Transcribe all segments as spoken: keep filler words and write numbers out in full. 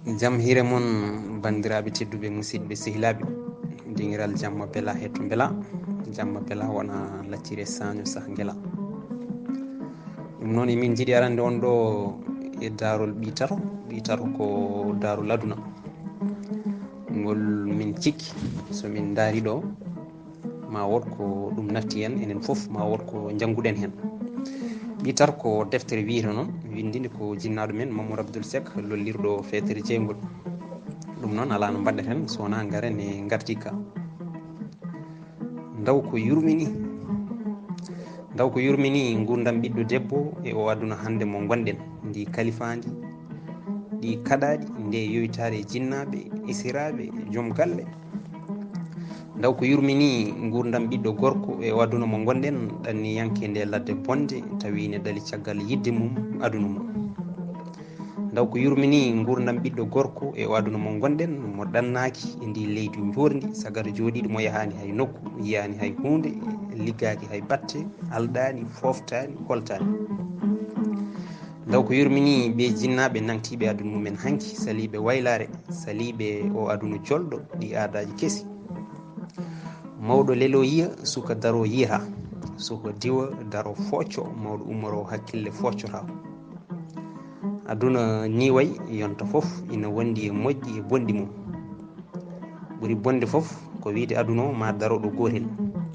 Jam hiire mon, banndiraaɓe tedduɓe, musidɓe, sehilaaɓe. Dingiral jamma bela, hetto bela. Jamma bela wona laccire saño sah ngela. Ɗum noon, emin njiɗi arande on ɗo e daarol ɓii taro. Ɓii taro ko daarol aduna. Ngol min cikki, so min ndaari ɗo, ma wood ko ɗum natti en, enen fof, ma wood ko njannguɗen heen. Ɓii taro ko deftere wiyetee noon, winndinde ko jinnaaɗo men Mamadou Abdoul Seck, lollirɗo feetere jeyngol. Ɗum noon, alaa no mbaɗɗeten, so wonaa ngaren e ngardiika. Ndaw ko yurmini, ndaw ko yurmini nguurndam ɓiɗɗo debbo e o aduna hannde mo ngonɗen, ndi kalifaandi, ɗi kaɗaaɗi, nde yoytaare jinnaaɓe, esiraaɓe, joom galle. Ndaw ko yurmini nguurndam ɓiɗɗo gorko e o aduna mo ngonɗen, ɗanniyanke nde ladde bonde, tawi ne dali caggal yidde mum, aduna mum. Ndaw ko yurmini nguurndam ɓiɗɗo gorko e o aduna mo ngonɗen, mo ɗannaaki e ndi leydi njoorndi, sagata jooɗiiɗo mo yahaani hay nokku, yiyaani hay huunde, liggaaki hay batte, alɗaani, fooftaani, holtaani. Ndaw ko yurmini ɓe jinnaaɓe nangtiiɓe aduna mumen hanki, saliiɓe waylaare, saliiɓe o aduna jolɗo, ɗi aadaaji kesi. Mawɗo lelo yiya, suka daro yiyata, suka diwa daro focco, mawɗo ummoro hakkille foccota. Aduna ni way, yonta fof ina wondi e moƴƴi e bonɗi mum. Ɓuri bonde fof ko wiide aduna o ma daro ɗo gootel.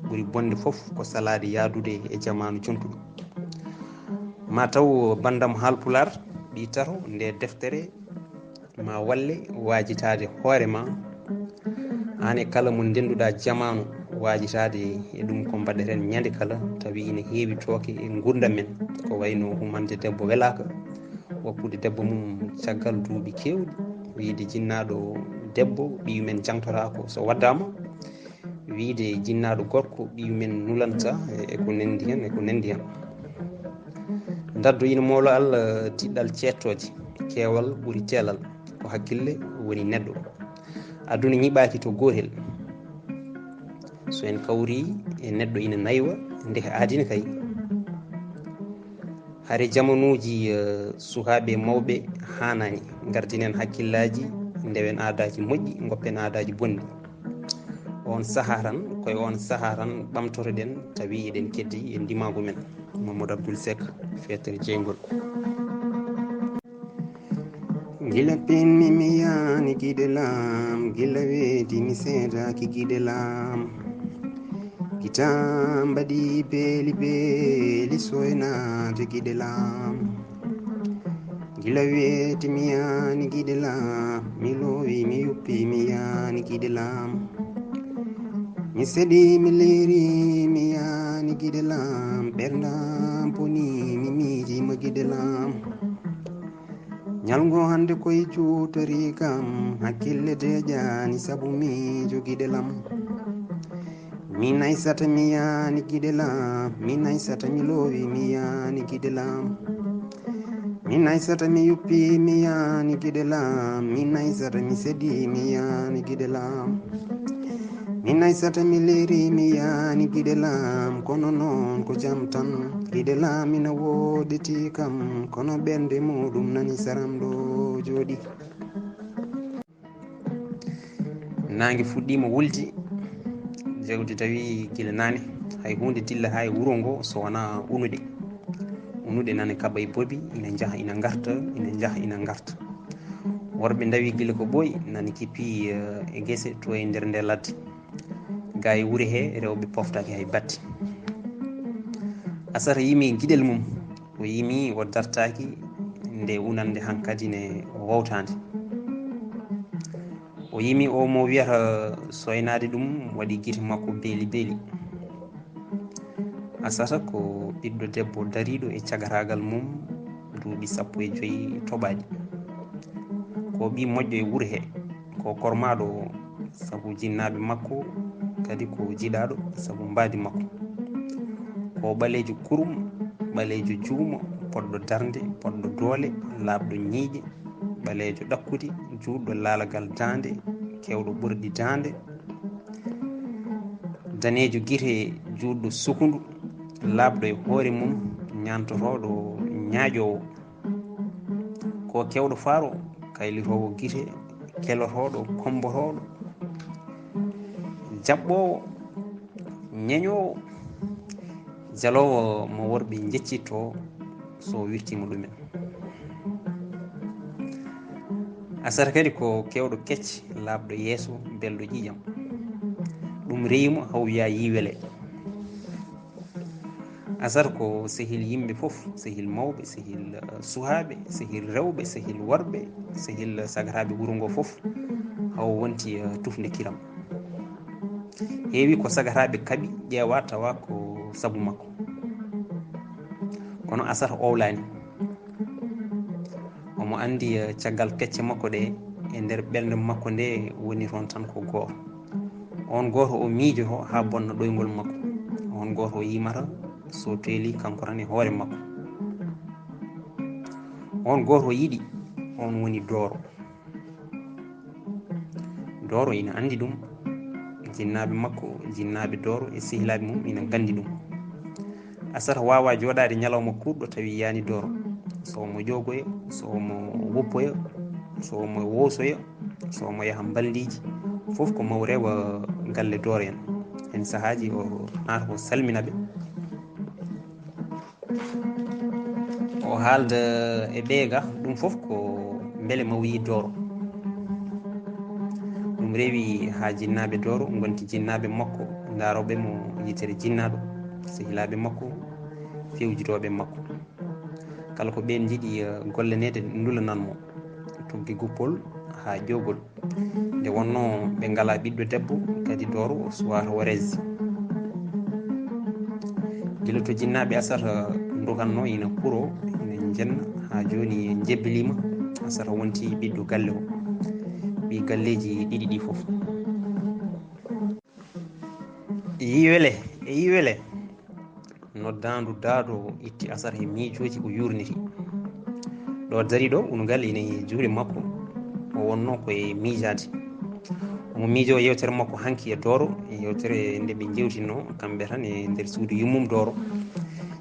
Ɓuri bonde fof ko salaade yaadude e jamaanu jontuɗo. Ma taw banndam Haalpulaar, ɓii taro, nde deftere ma walle waajitaade hoore ma. Aan e kala mo ndennduɗaa jamaanu, waajitaade e ɗum ko mbaɗeten ñande kala, tawi ina heewi tooke e nguurndam men, ko wayno humande debbo welaaka, woppude debbo mum caggal duuɓi keewɗi, wiyde jinnaaɗo debbo ɓiyu men jangtotaako so waddaama, wiyde jinnaaɗo gorko ɓiyu men nulanta, e ko nanndi heen, e ko nanndi heen. Ndaddo ina moolo Allah tiɗɗal ceettooje, keewal ɓuri teelal, ko hakkille woni neɗɗo. Aduna ñiɓaaki to gootel. So en kawri e neɗɗo ina naywa, ndehe aadina kay. Hare jamanuuji, eh, sukaaɓe mawɓe haanaani, ngardinen hakkillaaji, ndewen aadaaji moƴƴi, ngoppen aadaaji bonɗi. On sahaa tan, koye on sahaa tan ɓamtotoɗen, tawi eɗen keddi e ndimaagu men. Mamadou Abdoul Seck, feetere jeyngol. Gila pinmi mi yaani giɗe lam, gila weeti mi seedaaki giɗe lam. Gita mbaɗi beeli beeli soynaade giɗe lam. Gila weeti mi yaani giɗe lam, mi loowi mi yuppi mi yaani giɗe lam. Mi seɗi mi leeri mi yaani giɗe lam, ɓerdam poni mi miiji ma giɗe lam. Ñalngo hannde koye juutori kam, hakkille deeƴaani sabu miijo giɗe lam. Min Aysata mi yaani giɗe lam, min Aysata mi loowi mi yaani giɗe lam. Min Aysata mi yuppi mi yaani giɗe lam, min Aysata mi seɗi mi yaani giɗe lam. Min Aysata mi leeri mi yaani giɗe lam, kono noon ko jam tan. Giɗe lam ina wooditi kam, kono ɓernde muɗum nani saram ɗo jooɗi. Naange fuɗɗiima wulde, jawdi tawi gila naane, hay huunde dilla haa e wuro ngo so wonaa unuɗe. Unuɗe nane kaɓa e bobi, ina njaha ina ngarta, ina njaha ina ngarta. Worɓe ndawi gila ko ɓooyi, nani kippi, eh, e gese to e nder nde ladde. Gaa e wure he, rewɓe poftaaki hay batte. Asata yimi giɗel mum, o yimi o dartaaki nde unande hankadi ne wowtaande. O yimi o mo wiyata soynaade ɗum waɗi gite makko beeli beeli. Asata ko ɓiɗɗo debbo dariiɗo e cagataagal mum duuɓi sappo e joyi toɓaaɗi. Ko ɓii moƴƴo e wuro he, ko kormaaɗo sabu jinnaaɓe makko, kadi ko jiɗaaɗo sabu mbaadi makko. Ko ɓaleejo kurum, ɓaleejo juumo, poɗɗo darnde, poɗɗo doole, laaɓɗo ñiiƴe, ɓaleejo ɗakkudi, juutɗo laalagal daande, keewɗo ɓorɗi daande, daneejo gite, juutɗo sukundu, laaɓɗo e hoore mum, ñaantotooɗo ñaaƴoowo. Ko keewɗo faaro, kaylitoowo gite, kelotooɗo, kombotooɗo, jaɓɓoowo, ñeñoowo, jaloowo mo worɓe njeccittoo so wirtiima ɗumen. Asar kadi ko keewɗo kecce, laaɓɗo yeeso, belɗo ƴiiƴam. Ɗum reyi mo haw wiyaa yii wele. Asar ko sehil yimɓe fof, sehil mawɓe, sehil, eh, suhaaɓe, sehil rewɓe, sehil worɓe, sehil sagataaɓe wuro ngoo fof, haw wonti, eh, tufnde kiram. Heewi ko sagataaɓe kaɓi ƴeewa tawa ko sabu makko. Kono Asar owlaani. Omo anndi, eh, caggal kecce makko ɗe, e nder ɓernde makko nde woni toon tan ko gooto. On gooto o miijoto haa bonna ɗoyngol makko. On gooto o yimata so teeli kanko tan e hoore makko. On gooto o yiɗi, on woni Dooro. Dooro ina anndi ɗum. Jinnaaɓe makko, jinnaaɓe Dooro e sehilaaɓe mum ina nganndi ɗum. Asar waawaa jooɗaade ñalawma kuuɗɗo tawi yiyaani Dooro. So omo ƴoogoya, so omo woppoya, so omo woosoya, so omo yaha mbaldiiji, fof ko maw rewa galle Dooro en. Heen sahaaji o naata o salmina ɓe. O haalda e ɓee ga, ɗum fof ko mbele maw yii Dooro. Ɗum rewi haa jinnaaɓe Dooro ngonti jinnaaɓe makko, ndaarooɓe mo yitere jinnaaɗo, sehilaaɓe makko, fewjitooɓe makko. Kala ko ɓeen njiɗi, eh, golleneede, ndulanan mo, tuggi guppol haa ƴoogol. Nde wonnoo ɓe ngalaa ɓiɗɗo debbo, kadi Dooro o suwaata wareeji. Gila to jinnaaɓe Asar ndukannoo ina kuroo, ina njenna, haa jooni njebbiliima. Asar wonti ɓiɗɗo galle o, ɓii galleeji ɗiɗi ɗi fof. Yiwele, e yiwele. Noddaandu Daado itti Asar he miijooji ko yuurniti. Ɗo dari ɗo, unugal ina e juuɗe makko, o wonnoo ko e miijaade. Omo miijoo yeewtere makko hanki e Dooro, e yeewtere nde ɓe njeewtinoo kamɓe tan e nder suudu yummum Dooro.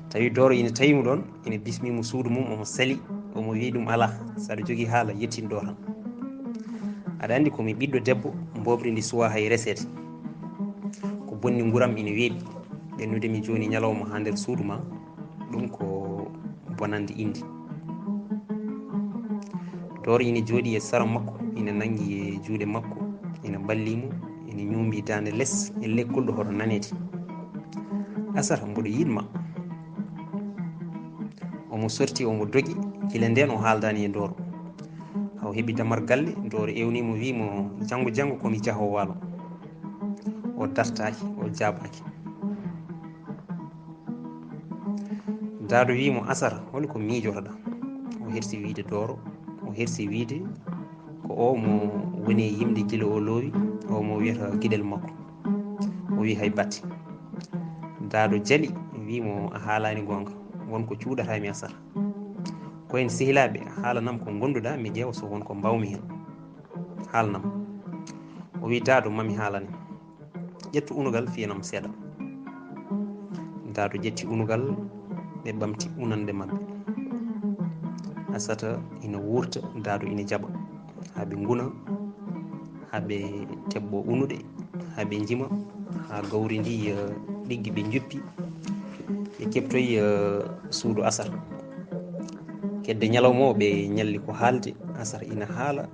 Tawi Dooro ina tawi mo ɗoon, ina bismii mo suudu mum, omo sali, omo wiyi ɗum, "Alaa, so aɗa jogii haala, yettin ɗo tan. Aɗa anndi ko mi ɓiɗɗo debbo, mboobri ndi suwaa hay reseede. Ko bonni nguuram ina weeɓi, ɓennude mi jooni ñalawma haa nder suudu ma, ɗum ko bonannde inde." Dooro ina jooɗii e sara makko, ina nanngi e juuɗe makko, ina ballii mo, ina ñuumbi daande les e lekkol ɗo hoto naneede. "Asar, mboɗo yiɗ ma." Omo sorti, omo dogi, gila ndeen o haaldaani e Dooro. Haa o heɓi dammal galle, Dooro ewnii mo, wii mo, "Janngo, janngo ko mi jahoowo waalo." O dartaaki, o jaabaaki. Daado wii mo, "Asar, holi ko miijotoɗaa?" O hersi wiide Dooro, o hersi wiide ko o mo woni e yimde gila o loowi, o mo wiyata giɗel makko. O wii, "Hay batte." Daado jali, wii mo, "A haalaani goonga, won ko cuuɗataa mi, Asar. Ko en sehilaaɓe, haalanam ko ngonduɗaa, mi ƴeewa so won ko mbaawmi heen. Haalanam." O wii, "Daado, ma mi haalane. Ƴettu unugal, fiyanam seeɗa." Daado ƴetti unugal, ɓe ɓamti unande maɓɓe. Asata ina wuurta, Daado ina jaɓa. Haa ɓe nguna, haa ɓe teɓɓo unuɗe, haa ɓe njima, haa gawri ndi, eh, ɗiggi, ɓe njuppi, ɓe keɓtoyi, eh, suudu Asar. Kedde ñalawma o, ɓe ñalli ko haalde, Asar ina haala,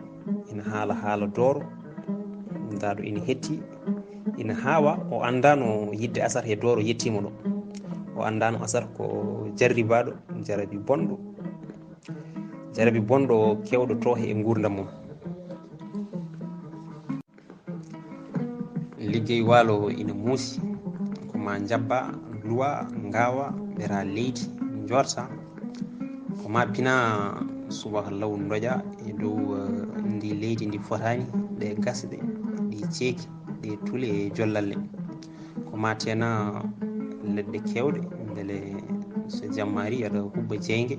ina haala haala Dooro, Daado ina hetti, ina haawa, o anndaano yiɗde Asar he Dooro yettiima ɗo. O anndaano Asar ko jarribaaɗo, jarabi bonɗo, jarabi bonɗo keewɗo tooke e nguurndam mum. Liggey waalo ina muusi, ko ma njabba, luwa, ngaawa, ɓera leydi, njoorta, ko ma pina subaka law ndoƴa e dow, eh, ndi leydi ndi fotaani, ɗe gasɗe, ɗi ceeki, ɗe tule e jollalle. Ko ma teena leɗɗe keewɗe, mbele so jammaari aɗa huɓɓa jeynge,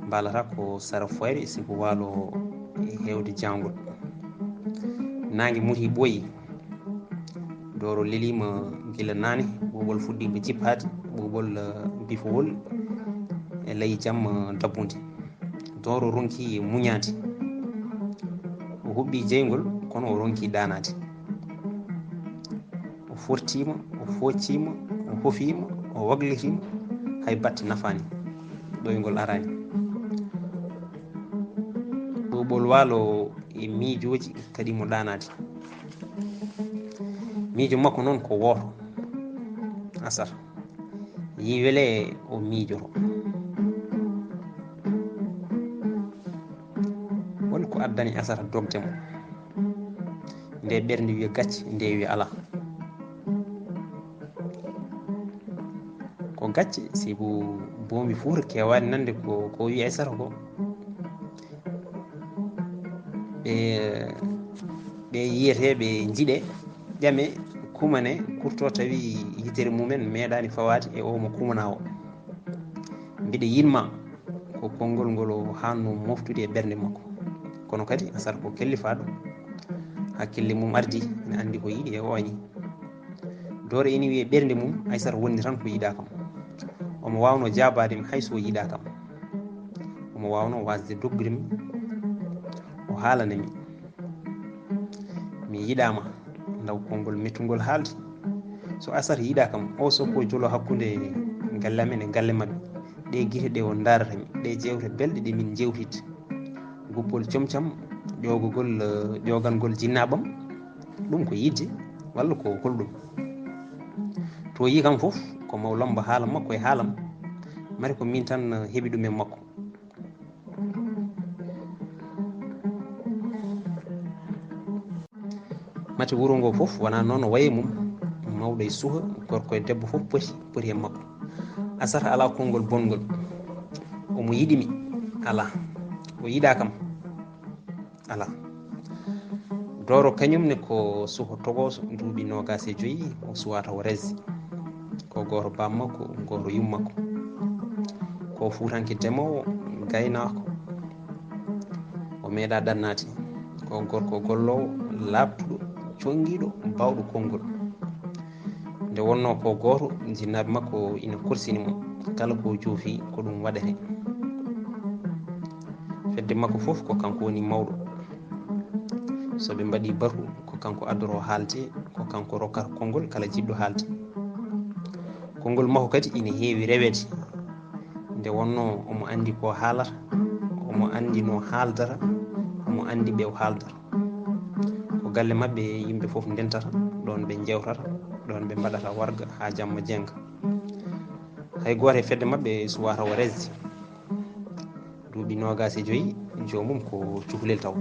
mbaalata ko sara foyre, sibu waalo e heewde jaangol. Naange muti ɓooyi, Dooro leliima gila naane, ɓuuɓol fuɗɗiima jippaade, ɓuuɓol, eh, bifowol e layi jam, eh, dabbunde. Dooro ronki muñaade. Huɓɓi jeyngol, kono o ronki daanaade. O fortiima, o foocciima, o hofiima, o waglitiima, hay batte nafaani. Ɗoyngol araani. Ɓoɓol waalo e miijooji kadi mo daanaade. Miijo makko noon ko wooto. Asar. Yii wele o miijoto. Won ko addani Asar dogde mo. Nde ɓernde wiya gacce, nde wiya alaa. Ko gacce, sibu boombi Fuuta keewaani nande ko, ko wiya Asar ko. Ɓe, ɓe yiyetee, ɓe njiɗee, ƴamee, kumanee, kurtoo tawi yitere mumen meeɗaani fawaade e o mo kumanaa o. Mbiɗa yiɗ ma, ko konngol ngol o haanno moftude e ɓernde makko. Kono kadi Asar ko kellifaaɗo. Hakkille mum ardi, ina anndi ko yiɗi e ooñi. Dooro ina wiya ɓernde mum, Aysata wonni tan ko yiɗaa kam. Omo waawnoo jaabaade mi hay so o yiɗaa kam. Omo waawnoo waasde doggude mi, o haalana mi. Mi yiɗaama, ndaw konngol mettungol haalde. So Asar yiɗaa kam, o sokko jolo hakkunde galle amen e galle maɓɓe. Ɗe gite ɗe o ndaarata mi, ɗe jeewte belɗe ɗe min njeewtidi. Guppol comcam, ƴoogagol, eh, ƴoogangol jinnaaɓam, ɗum ko yiɗde walla ko holɗum? To yii kam fof, ko maw lomba haala makko e haalam. Mari ko min tan, eh, heɓi ɗum e makko. Mate wuro ngo fof wonaa noon o wayi mum, mawɗo e suka, gorko e debbo fof poti, poti e makko. Asar alaa konngol bonngol. Omo yiɗi mi? Alaa. O yiɗaa kam? Alaa. Dooro kañum ne ko suka togooso, duuɓi noogaas e joyi, o suwaa taw resde. Ko gooto baam makko, gooto yum makko. Ko fuutanke demoowo, gaynaako. O meeɗaa ɗannaade. Ko gorko golloowo, laaɓtuɗo, conngiiɗo, baawɗo konngol. Nde wonnoo ko gooto, jinnaaɓe makko ina korsini mo. Kala ko joofi, ko ɗum waɗetee. Fedde makko fof, ko kanko woni mawɗo. So ɓe mbaɗii batu, ko kanko addoroo haalde, ko kanko rokkata konngol kala jiɗɗo haalde. Konngol makko kadi ina heewi reweede. Nde wonnoo omo anndi ko haalata, omo anndi no haaldata, omo anndi ɓe o haaldata. Ko galle maɓɓe yimɓe fof ndentata, ɗoon ɓe njeewtata, ɗoon ɓe mbaɗata warga haa jamma jennga. Hay gooto e fedde maɓɓe suwaa taw resde. Duuɓi noogaas e joyi, joomum ko cukalel taw.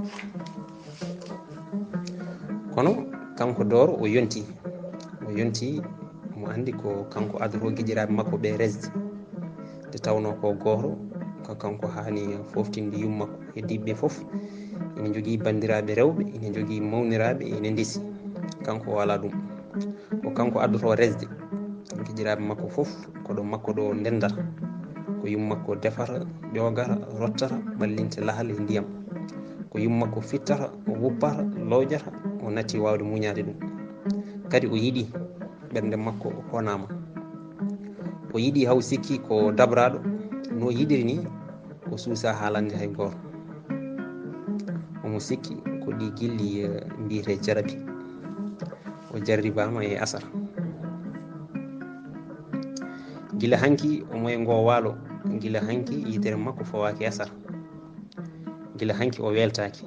Kono kanko Dooro o yonti. O yonti, omo anndi ko kanko addotoo giƴiraaɓe makko ɓe resde. Nde tawnoo ko gooto, ko kanko haani fooftinde yum makko. Heddiiɓe ɓe fof ina njogii banndiraaɓe rewɓe, ina njogii mawniraaɓe, ina ndesi. Kanko o alaa ɗum. Ko kanko addotoo resde. Giƴiraaɓe makko fof ko ɗo makko ɗo ndendata. Ko yum makko defata, ƴoogata, rottata, ɓallinta lahal e ndiyam. Ko yum makko fittata, o wuppata, lowƴata, o natti waawde muñaade ɗum. Kadi o yiɗi, ɓernde makko honaama. O yiɗi haw sikki ko dabraaɗo, no yiɗiri ni, o suusaa haalande hay gooto. Omo sikki ko ɗi gilli, eh, mbiyetee jarabi. O jarribaama e Asar. Gila hanki omo e ngoo waalo, gila hanki yitere makko fawaaki Asar. Gila hanki o weltaaki.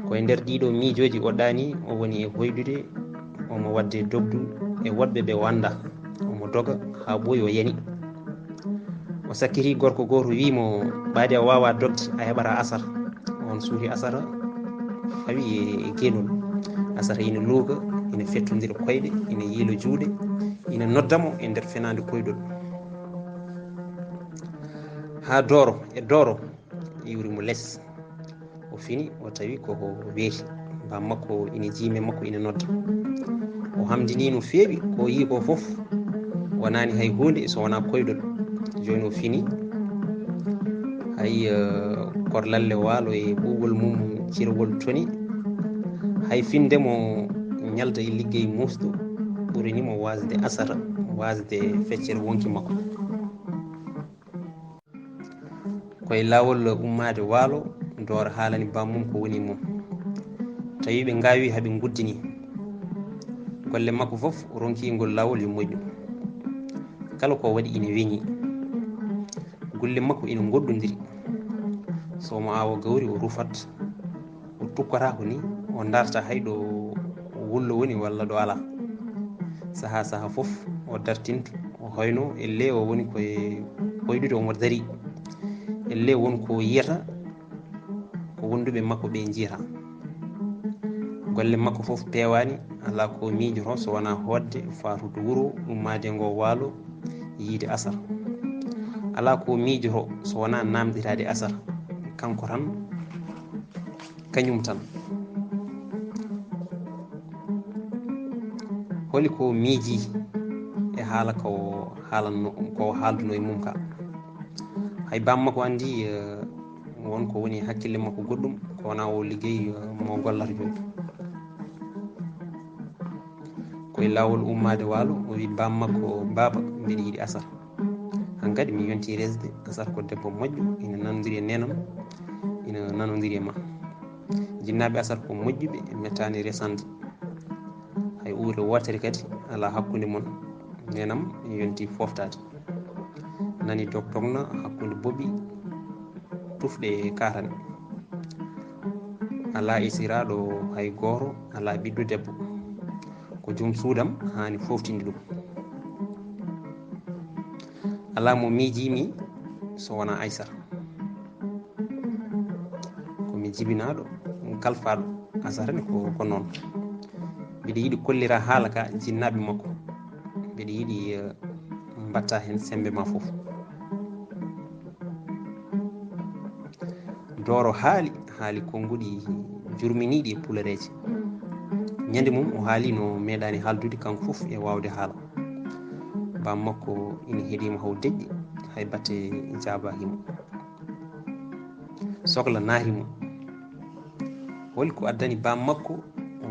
Ko e nder ɗiɗo miijooji o ɗaani, o woni e hoyɗude, omo waɗde dogdu e woɗɓe ɓe o anndaa. Omo doga haa ɓooyi o yani. O sakkiti gorko gooto, wiyi mo, "Ɓaade a waawaa dogde, a heɓataa Asar." Oon suuti Asar, fawi e, e geenol. Asar ina luuka, ina fettondira koyɗe, ina yiila juuɗe, ina nodda mo e nder fenaande koyɗol. Haa Dooro, e Dooro, iwri mo les. O fini, o tawi ko weeti. Baam makko ina jiimi e makko, ina nodda. O hamdini no feewi, ko o yii ko fof wonaani hay huunde so wonaa koyɗol. Jooni o fini, hay, eh, korlalle waalo e ɓuuɓol mum cirwol toni. Hay finde mo ñalda e liggey muusɗo ɓurini mo waasde Asar, waasde feccere wonki makko. Ko e laawol ummaade waalo, Dooro haalani bammum ko woni mum. Tawi ɓe ngaawi haa ɓe nguddini. Golle makko fof o ronki ngol laawol yo moƴƴu. Kala ko waɗi ina weñi. Golle makko ina ngoɗɗondiri. So omo awa gawri o rufat. O tukkata ko ni o darta hay ɗo wullo woni walla ɗo alaa. Sahaa sahaa fof o dartinto o hoyno elle o woni koye hoyɗude omo darii. Elle won ko yiyata ko wonduɓe makko ɓe njiyata. Golle makko fof peewaani, alaa ko miijoto so wonaa hootde faatude wuro, ummaade e ngoo waalo, yiyde asar. Alaa ko miijoto so wonaa naamnditaade asar, kanko tan, kañum tan. Holi ko miiji e haala ko haalanno, ko haalduno e mum ka? Hay bamma ko anndi, eh, won ko woni hakkille makko goɗɗum, ko wona o liggey, eh, mo gollata jooni. Ko e laawol ummaade waalo, o wi bamma ko, "Baaba, mbiɗa yiɗi asar." Hankadi mi yonti resde, asar ko debbo moƴƴo, ina nanondiri e nenam, ina nanondiri e ma. Jinnaaɓe asar ko moƴƴuɓe, mettaani resande. Hay uure wootere kadi alaa hakkunde mon, nenam yonti fooftaade. Nani dok tokna hakkunde boɓi tufɗe e kaatane. Alaa esiraaɗo hay gooto, alaa ɓiɗɗo debbo. Ko joom suudam haani fooftinde ɗum. Alaa mo miijiimi so wonaa Aysata. Ko mi jibinaaɗo, kalfaaɗo, asata ne ko, ko noon. Mbiɗa yiɗi kollira haala ka jinnaaɓe makko. Mbiɗa yiɗi, eh, mbatta heen semmbe ma fof. Dooro haali, haali konnguɗi jurminiiɗi e pulereeje. Ñande mum o haali no meeɗaani haaldude kanko fof e waawde haala. Bam makko ina heɗiima haw deƴƴi, hay batte jaabaaki mo. Sokla naati mo. Holi ko addani bam makko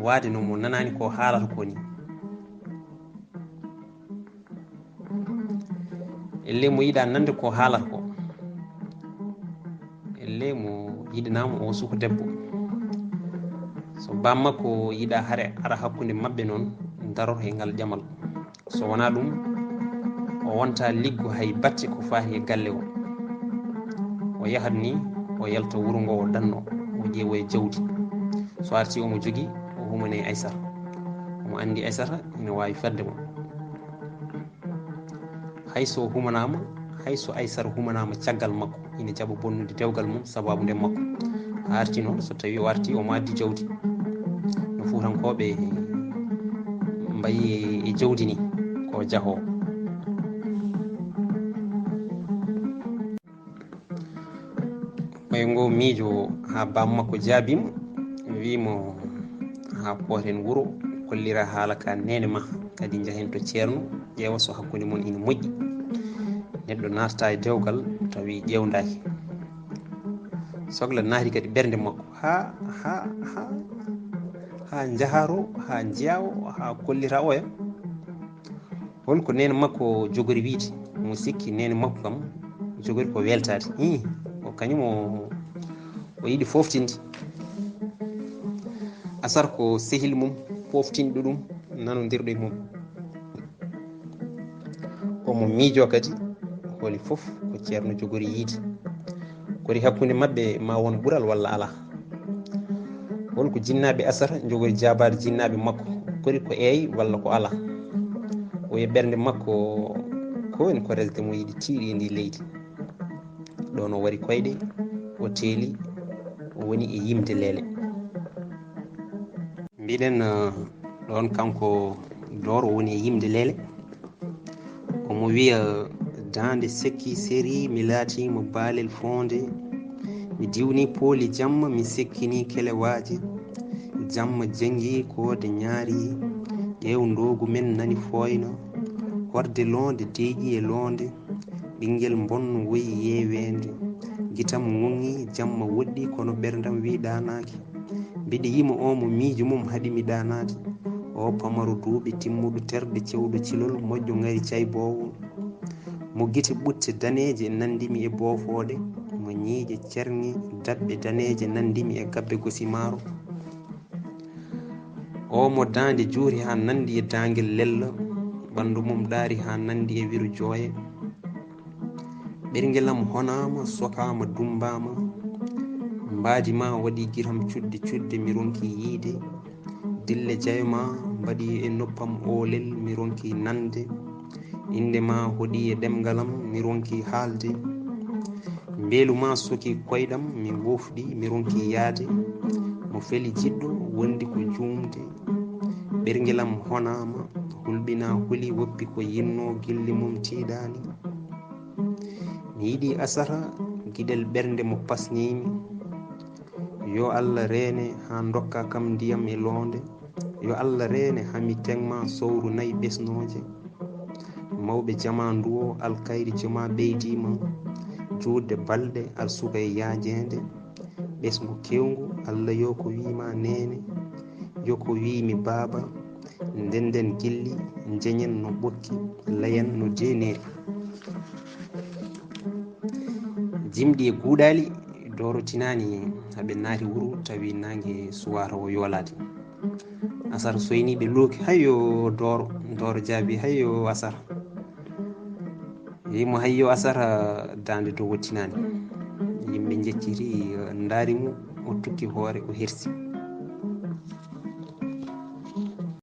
waade no mo nanaani ko haalata ko ni? Elle mo yiɗa nande ko haalata ko. Elle mo yiɗanaama o suka debbo. So bam makko yiɗa hare ara hakkunde maɓɓe noon, daroto e ngal jamal. So wonaa ɗum, o wonta liggo hay batte ko faati e galle o. O yahat ni, o yalta wuro ngo o danno, o ƴeewoya jawdi. So arti omo jogi, o humane Aysata. Omo anndi Aysata ina waawi fadde mo. Hay so humanaama, hay so Aysata humanaama caggal makko, ina jaɓa bonnude dewgal mum sababu nde makko. A arti noon, so tawi o arti, omo addi jawdi. No Fuutankooɓe mbayi e jawdi ni, ko jahoo. Ɓay ngo miijo haa bam makko jaabi mo, wi mo, "Haa pooten wuro, kollira haala ka neene ma, kadi njahen to ceerno, ƴeewa so hakkunde mon ina moƴƴi." Neɗɗo naatata e dewgal, tawi ƴeewdaaki. Sokla naati kadi ɓernde makko, haa, haa, haa, haa njahaa to, haa njeyaa o, haa kollira oya. Hol ko neene makko jogori wiide? Mo sikki neene makko kam jogori ko weltaade. Hii, o kañum o, o yiɗi fooftinde. Asar ko sehil mum fooftinɗo ɗum, nanondirɗo e mum. Omo miijoo kadi holi fof ko ceerno jogori yiide. Kori hakkunde maɓɓe ma won ɓural walla alaa? Hol ko jinnaaɓe asata njogori jaabaade jinnaaɓe makko? Kori ko eey walla ko alaa? O e ɓernde makko ko woni ko resde mo yiɗi tiiɗi e ndi leydi. Ɗoon o wari koyɗe, o teeli, o woni e yimde leele. Mbiɗen, eh, ɗoon kanko Dooro woni e yimde leele. Omo wiya, "Daande sekki seri, mi laatiima baalel foonde. Mi diwni pooli jamma, mi sekkini kelewaaje. Jamma jenngi koode ñaari. Ƴeew ndoogu men nani fooyna. Horde loonde deeƴi e loonde. Ɓinngel mbonno woyi yeeweende. Gitam ŋoŋŋi, jamma woɗɗi, kono ɓerndam wi ɗaanaaki. Mbiɗa yima o mo miijo mum haɗi mi ɗaanaade. O pamaro duuɓi, timmuɗo terɗe, cewɗo cilol, moƴƴo ŋari cayboowo. Mo gite ɓutte daneeje nanndimi e boofooɗe. Mo Niije cernge daɓɓe daneeje nanndi mi e gabbe gosi maaro. O mo daande juuri haa nanndi e daangel lella, ɓanndu mum ɗaari haa nanndi e wiru jooye. Ɓerngelam honaama, sokaama, dummbaama. Mbaadi ma waɗi giram cudde cudde mi ronki yiide. Dille jayo ma mbaɗi e noppam oolel mi ronki nande. Innde ma hoɗi e ɗemngalam mi ronki haalde. Mbeelu ma soki koyɗam mi wofɗi mi ronki yaade. Mo feli jiɗɗo wondi ko juumde. Ɓerngelam honaama, hulɓina huli woppi ko yinno gilli mum tiiɗaani. Mi yiɗi Asara, giɗel ɓernde mo pasnimi. Yo Allah reene haa ndokka kam ndiyam e loonde. Yo Allah reene haa mi teŋma sowru nayi ɓesnooje. Mawɓe jamaandu o alkayri joma ɓeydima. Juutde balɗe alsuka e yaajeende. Ɓesngu kewngu Allah yo ko wiima neene. Yo ko wiimi baaba. Ndenden gilli njeñen no ɓokki. Layen no deeneeri. Jimɗi e guuɗaali dooro tinaani. Haɓe naati wuro tawi naange suwaata o yoolaade. Asar soyni ɓe looki hayyo dooro. Dooro jaabi hayyo Asar. Wimo hayyo Asar. Daande dow o tinaani. Yimɓe njecciti, ndaari mo, o tukki hoore o hersi.